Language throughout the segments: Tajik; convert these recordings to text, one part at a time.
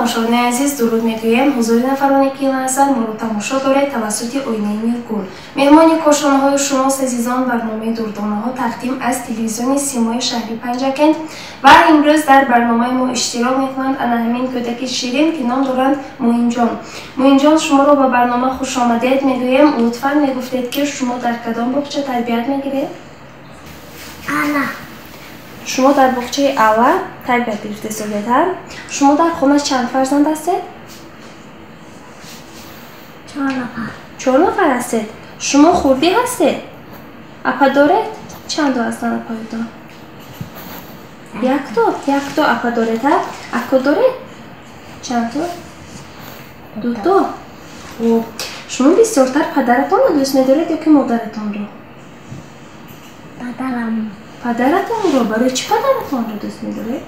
Тамошобинони азиз, дуруд мегӯем ҳузури нафароне ки ин лаҳза моро тамошо доред тавассути оинаи нилгун. Меҳмони кошонаҳои шумост, азизон, барномаи Дурдонаҳо тақдим аз телевизиони Симои шаҳри Панҷакент ва имрӯз дар барномаи мо иштирок мекунанд ана ҳамин кӯдаки ширин, ки ном доранд Муинҷон. Муинҷон, шуморо ба барнома хушомадед мегӯем. Лутфан мегуфтед, ки шумо дар кадом боғча тарбият мегиред? Ала. Шумо дар боғчаи Алла тарбият гирифта истодед, ҳа? Шумо дар хона чанд фарзанд ҳастед? 4 нафар. 4 нафар ҳастед? Шумо хурдӣ ҳастед? Апа доред? Чандо ҳастанд апаётон? Якто? Якто апа доред, ҳа? Ако доред? Чандто? Дуто? Хуб. Шумо бисёртар падаратонро дӯст медоред ё ки модаратонро? Падарам. Падаратонро? Барои чӣ падаратонро дӯст медоред?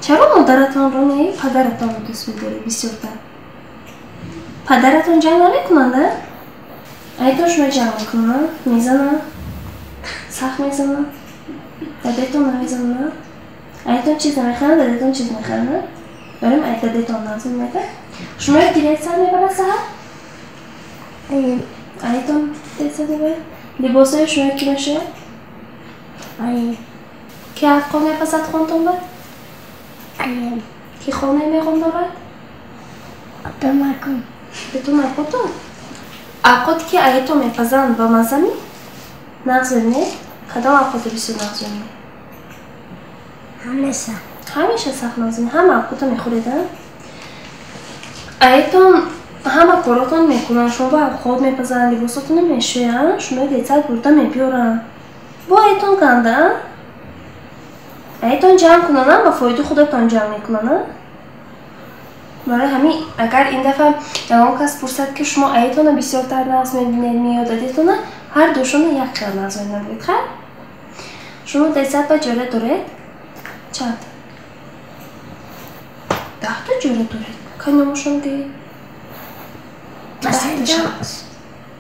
Чаро модаратонро не, падаратонро дӯст медоред бисёртар? Падаратон ҷанг намекунанд, а? Айтон шумо ҷанг мекунанд? Мезананд? Сахт мезананд? Дадетон намезананд? Айтон чиз намехаранд, дадетон чиз мехаранд? Барем ай дадетон нағз мекард? Шумо як директ сар мебарад саҳар? Айтон директ сар мебарад? Либосҳои шумо кӣ мешояд? Ай. Ки афқон мепасад хонтон ба? Ай. Ки хонаи меғон дорад? Атамакон. Бетон акотон? Ақот ки аето мепазанд ба мазза ми? Нағз мебинед? Кадом ақото бисёр нағз мебинед? Ҳамеша. Ҳамеша сахт нағз мебинед? Ҳама ақото мехӯред, а? Аетон ҳама коротон мекунанд, шумо ба авқот мепазанд, либосотонро мешӯянд, шумо детсад бурда мебиёранд. Бо аетон ганда, а? Аетон ҷамъ кунанд, ба фоидаи худатон ҷамъ мекунанд, а? Барои ҳамин агар ин дафъа ягон кас пурсад, ки шумо аетонро бисёртар нағз мебинед ё дадетона, ҳар душонро як хел нағз мебинед, хайр? Шумо детсад ба ҷора доред? Чанд? 10 ҷора доред? Кай номошон гӯед?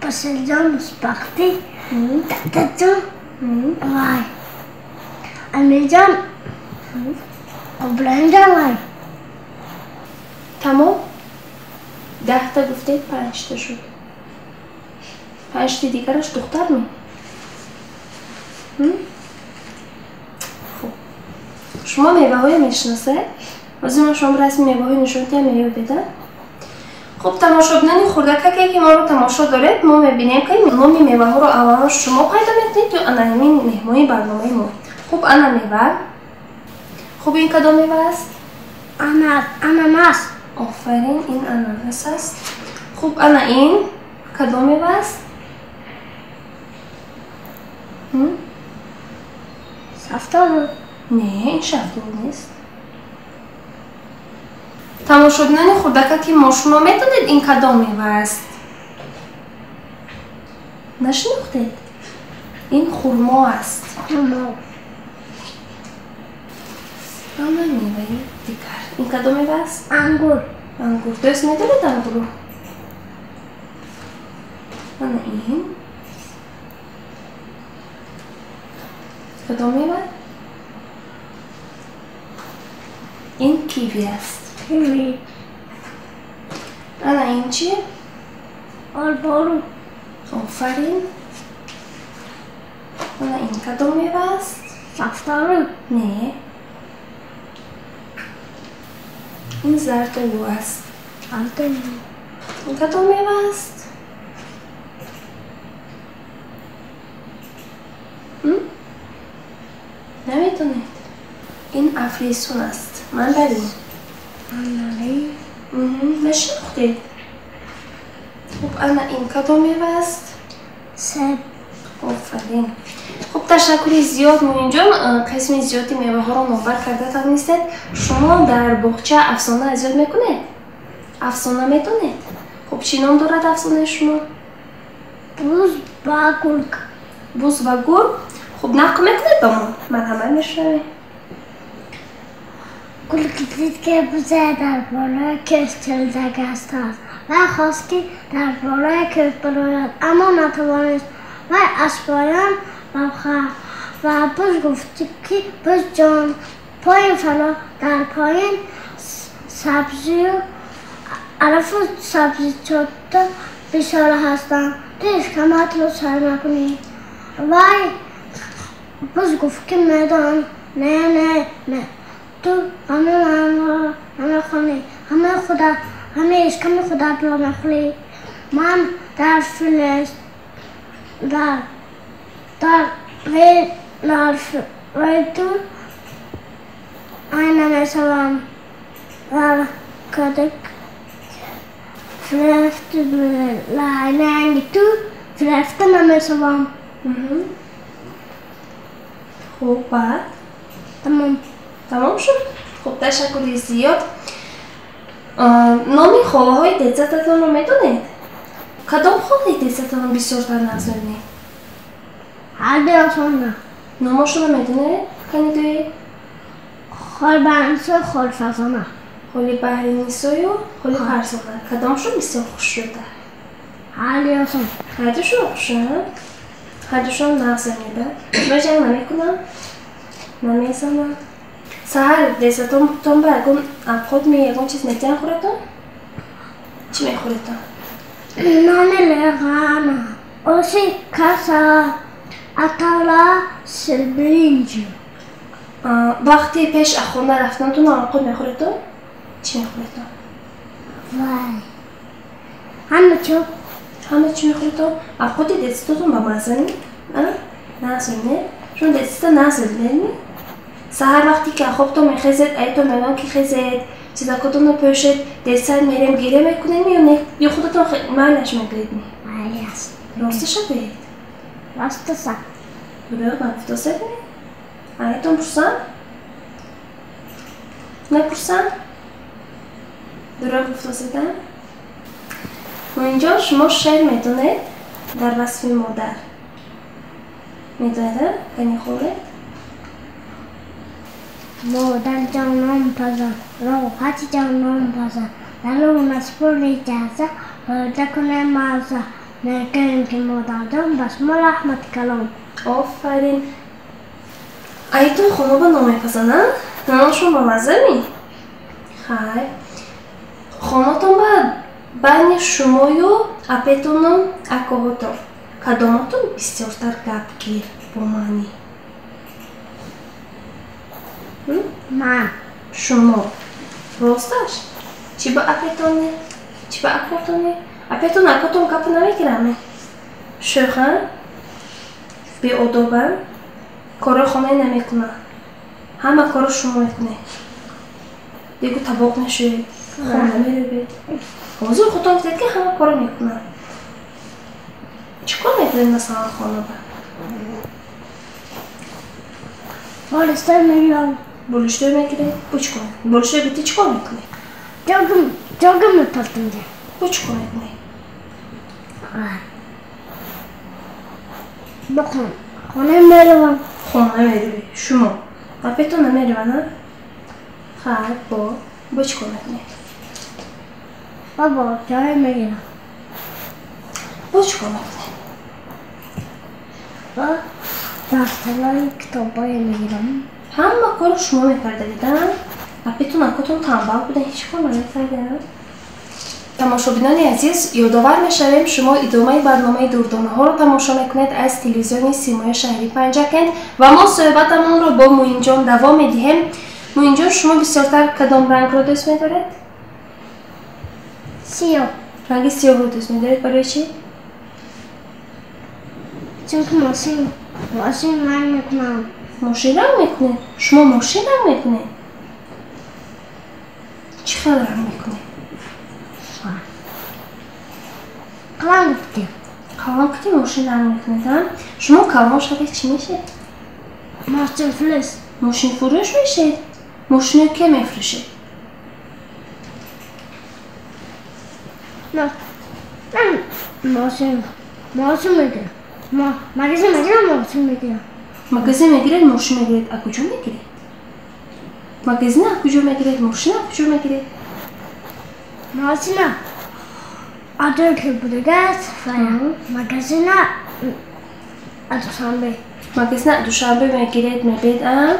Пасаҷон, Мусбахтӣ, Дадаҷон, вай, Амирҷон, Иброҳимҷон, вай. Тамом? 10 гуфтед, 5 шуд. 5 дигараш духтар ми? Хуб. Шумо меваҳоя мешиносед? Ҳозир ман шумо расми меваҳои нишон диҳам, меёбед, а? Хуб, тамошобинони хурдакаке, ки моро тамошо доред, мо мебинем, ки номи меваҳоро аввало шумо пайдо мекунед ё ана ҳамин меҳмони барномаи мо. Хуб, ана мева. Хуб, ин кадом мева аст? Ананас. Офарин, ин ананас аст. Хуб, ана ин кадом мева аст? Шафтолу. Не, ин шафтолу нест. Тамошобинони хурдака, ки мо шумо медонед ин кадом мева аст? Нашинохтед? Ин хурмо аст. Хурмо. Ана меваи дигар. Ин кадом мева аст? Ангур. Ангур. Дӯст медоред ангурро? Ана ин. Кадом мева? Ин киви аст. Киви. Ана ин чӣ? Олболу. Офарин. Ана ин кадом мева аст? Шафтолу. Не. Ин зардолу аст. Зардолу. Ин кадом мева аст? Намедонед? Ин африсун аст. Мандарин. Мандарин. Нашинохтед? Хуб, ана ин кадом мева аст? Себ. Офарин. Хуб, ташаккури зиёд, Муинҷон. Қисми зиёди меваҳоро номбар карда тавонистед. Шумо дар боғча афсона аз ёд мекунед? Афсона медонед? Хуб, чӣ ном дорад афсонаи шумо? Буз ва гург. Буз ва гург? Хуб, нақл мекунед ба мо? Марҳамат, мешунавем. Гург дид, ки бузе дар болои кӯҳ чилда гаштааст ва хост, ки дар болои кӯҳ бирояд, аммо натавонист. Вай аз поён ва буз гуфт, ки буз ҷон, Поин фало дар поин сабзию алафу сабзичота бисёр ҳастанд. Ту ишкаматро сар накунӣ. Вай буз гуфт ки медон. Не, не, не. Ту ғами манро намехонӣ. Ғами худа, ғами ишками худатро мехӯрӣ. Ман дар филес дар дар дар ту ай намешавам. Дар кадак фирефти лайнанги ту фирефта намешавам. Хуб, баъд? Тамом. Тамом шуд? Хуб, ташаккури зиёд. Номи холаҳои детсадатонро медонед? Кадом холаи детсадатонро бисёртар нағз мебинед? Ҳардуяшонро. Номошонро медонед? Кани дуе? Холи Баҳринисою холи Фарзона. Холи Баҳринисою холи Фарзона. Кадомшон бисёр хушрӯтар? Ҳардуяшон. Ҳардушон хушрӯянд? Ҳардушон нағз мебинед? Шумо ҷанг намекунанд? Намезананд? Саҳар детсадатон ба ягон авқот ме ягон чиз метиҳанд хӯретон? Чӣ мехӯретон? Нони леған, оси каса, атала, сирбиринҷ. Вақти пеш аз хона рафтанатон авқот мехӯретон? Чӣ мехӯретон? Вай. Ҳама чӣ. Ҳама чӣ мехӯретон? Авқоти детсадатон ба мазза ми? Нағз не? Шумо детсада нағз мебинед? Саҳар вақте ки аз хобтон мехезед, айтон мегӯянд ки хезед, чизакотонро пӯшед, детсад мерем, гиря мекунед ё не? Ё худатон майлаш мегиред? Майлаш. Росташа гӯед? Росташа. Дурӯғ нагуфтосед ми? Айтон пурсам? Напурсам? Дурӯғ гуфтосед, а? Муинҷон, шумо шеър медонед дар васфи модар? Медонед, а? Кани хонед? Модар ҷонон пазад, роҳати ҷонон пазад, дарунаш пури ҷаза, фоида кунем маза. Мегӯем ки модарҷон ба шумо раҳмати калон. Офарин. Айтон хона ба нон мепазанд, а? Нонашон ба мазза ми? Хайр. Хонатон ба байни шумою апетону акоҳотон кадоматон бисёртар гапгир бо маънӣ? Ман. Шумо. Росташ? Чӣ ба апетоне? Чӣ ба акотоне? Апетон акотон гапа намегираме? Шӯхан? Беодобан? Корҳои хонаи намекунанд. Ҳама корро шумо мекунед. Дигу табоқ мешӯед, хона мерӯбед. Ҳозир худтон гуфтед ки ҳама корро мекунанд. Чӣ кор мекунед масалан хонада? Болиштой мегирам. Болиштой мегиред? Бо чӣ кор мекунед? Болиштой бити чӣ кор мекунед? Ҷога мепартам. Бо чӣ кор мекунед? Ба хона меравам. Хона меравед? Шумо? Апетон намераванд, а? Хайр, бо чӣ кор мекунед? Ба болиштой мегирам. Бо чӣ кор мекунед? Ба дафтарҳои китобҳое мегирам. Ҳама корро шумо мекардагид, а? Апетон акотон танбал будан, ҳеҷ кор намекарданд. Тамошобинони азиз, ёдовар мешавем, шумо идомаи барномаи дурдонаҳоро тамошо мекунед аз телевизиони Симои шаҳри Панҷакент ва мо суҳбатамонро бо Муинҷон давом медиҳем. Муинҷон, шумо бисёртар кадом рангро дӯст медоред? Сиёҳ. Ранги сиёҳро дӯст медоред барои чӣ? Чунки мошин ранг мекунам. Мошин ранг мекунед? Шумо мошин ранг мекунед? Чӣ хел ранг мекунед? Қалам гуфтем. Қалам гуфтем, мошин ранг мекунед, а? Шумо калон шавед чӣ мешед? Мошинфурӯш. Мошинфурӯш мешед? Мошино ке мефурӯшед? Ман мошин мегирам. Магазин мегирам, мошин мегирам. Магазин мегиред, мошин мегиред. А куҷо мегиред? Магазина куҷо мегиред? Мошина куҷо мегиред? Мошина адои будагас ва магазина Душанбе. Магазина Душанбе мегиред, мебед, а?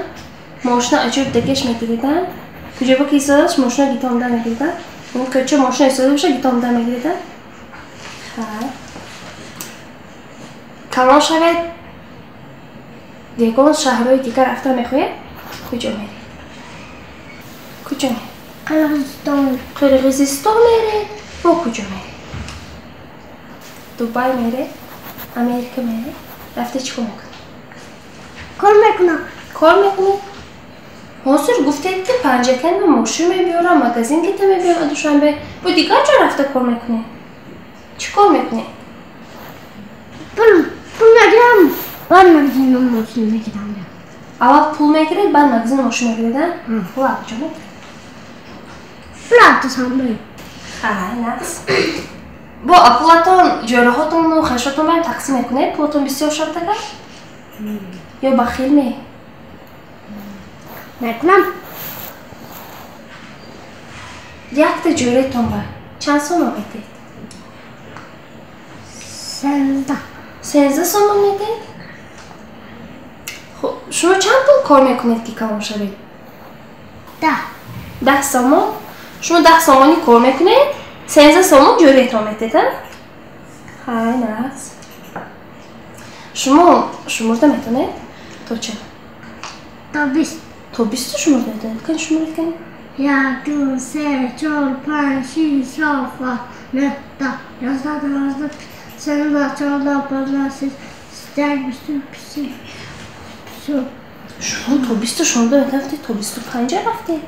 Мошина аҷоиб дагеш мегирида? Куҷоба ки истодааст, мошина гитомда мегирида? Кӯча мошина истода боша, гитомда мегирида? Хай. Калон шавед, ягон шаҳрҳои дигар рафта мехоҳед? Куҷо меред? Куҷо меред? Қирғизистон. Қирғизистон меред? Бо куҷо меред? Дубай меред? Америка меред? Рафта чӣ кор мекунед? Кор мекунам. Кор мекунед? Ҳозир гуфтед, ки Панҷакент ба мошин мебиёрам, магазин гита мебиёрам Душанбе. Бо дигар ҷо рафта кор мекунед? Чӣ кор мекунед? Пул мегирам, баъд магазину мошин мегирам. Аввал пул мегиред, баъд магазину мошин мегиред, а? Пул аз куҷо мегиред? Пул аз Душанбе. Хай, нақс. Бо пулатон ҷораҳотону хешотон барам тақсим мекунед? Пулатон бисёр шавад агар? Ё бахил ме? Мекунам. Якта ҷӯраетон ба чанд сомон медиҳед? 13. 13 сомон медиҳед? Хуб, шумо чанд пул кор мекунед, ки калон шавед? 10. 10 сомон? Шумо 10 сомонӣ кор мекунед? 13 сомон ҷӯраетон медиҳед, а? Хай, нақс. Шумо шумурда метавонед? То чанд? То 20. То 20 шумурда метавонед? Кани шумуред, кани? 1, 2, 3, 4, 5, 6, 7, 8, 9, 10, 11, 12, 13, 14, 15, 16, 17, 18, 19. Шумо то 20 шумурда метавонед, то 25 рафтед.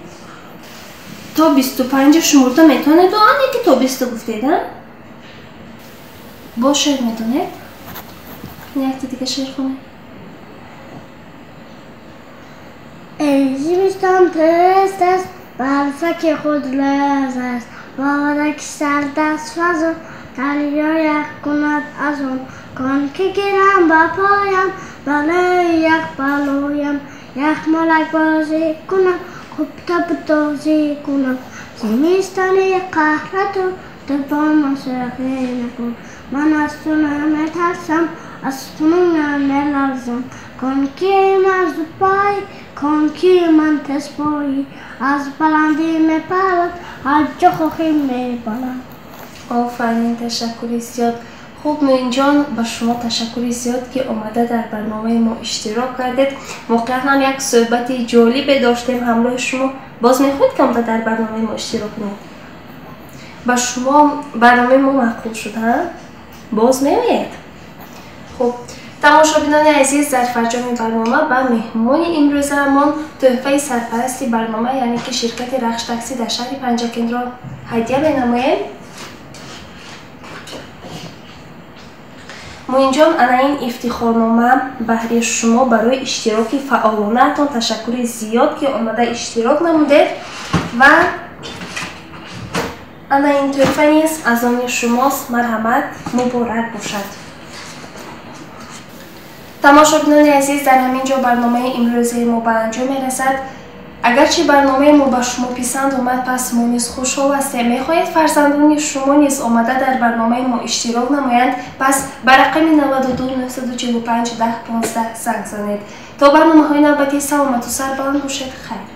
То 25 шумурда метавонед, ане ки то 20 гуфтед, а? Боз шеър медонед? Якта дига шеър хонед. Эй зимистон тест аст, барфаки худ лаз аст, бораки сард аст фазо, дарё ях кунад аз он. Кон ки гирам ба поям, балои ях балоям, яхмолак бозӣ кунам, хубта бутозӣ кунам. Зимистони қаҳрату ту бо ман шӯхӣ накун. Ман аз ту наметарсам, аз хунум намеларзам. Кон ки ман зудпой, кон ки ман тезпой, аз баландӣ мепарад, ҳар ҷо хоҳӣ мебарад. Офарин, ташаккури зиёд. Хуб, Муинҷон, ба шумо ташаккури зиёд, ки омада дар барномаи мо иштирок кардед. Воқеан ҳам як суҳбати ҷолибе доштем ҳамроҳи шумо. Боз мехоҳед, ки омада дар барномаи мо иштирок кунед? Ба шумо барномаи мо маъқул шуд, ҳа? Боз меоед? Хуб, тамошобинони азиз, дар фарҷоми барнома ба меҳмони имрӯзаамон тӯҳфаи сарпарасти барнома, яъне ки ширкати Рахш такси дар шаҳри Панҷакентро ҳадя менамоем. Муинҷон, ана ин ифтихорнома баҳри шумо барои иштироки фаъолонаатон. Ташаккури зиёд, ки омада иштирок намудед ва ана ин тӯҳфа низ аз они шумост. Марҳамат, муборак бошад. Тамошобинони азиз, дар ҳамин ҷо барномаи имрӯзаи мо ба анҷом мерасад. Агарчи барномаи мо ба шумо писанд омад, пас мо низ хушҳол ҳастем. Мехоҳед фарзандони шумо низ омада дар барномаи мо иштирок намоянд, пас ба рақами 92 945 10 15 занг занед. То барномаҳои навбатӣ саломату сарбаланд бошед. Хайр.